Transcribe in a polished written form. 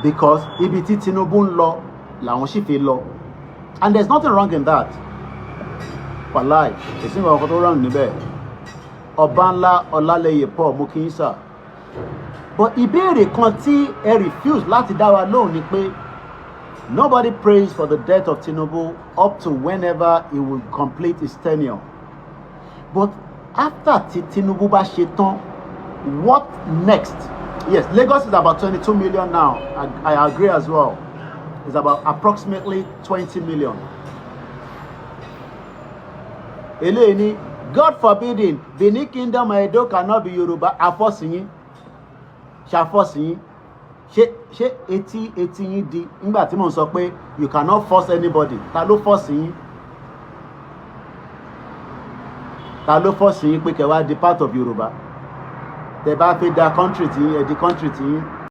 Because ibi tí Tinubu ń lọ làwọn sì fi lọ, and there is nothing wrong in that. Wàláì, kò sí nǹkan tó wrong níbẹ̀. Ọba ńlá Ọlálẹyé Paul, mú kí n sà. But ìbéèrè kan tí ẹ refuse láti dá wa lóhùn ni pé nobody prays for the death of Tinubu up to whenever he will complete his tenure. But after tí Tinubu bá ṣe tán, what next? Yes, Lagos is about 22 million now. I agree as well. It's about approximately 20 million. Eléyìí ni, God forbidding, Benin Kingdom and Edo cannot be Yorùbá. Àfọ́sí yín, ṣàfọ́sí yín. Ṣé etí yín di nígbà tí mò ń sọ pé you cannot force anybody? Ta ló force yín? Ta ló force yín pé kẹ́ wá di part of Yorùbá? Tẹ́ bá fi da country tí yín, ẹ di country tí yín.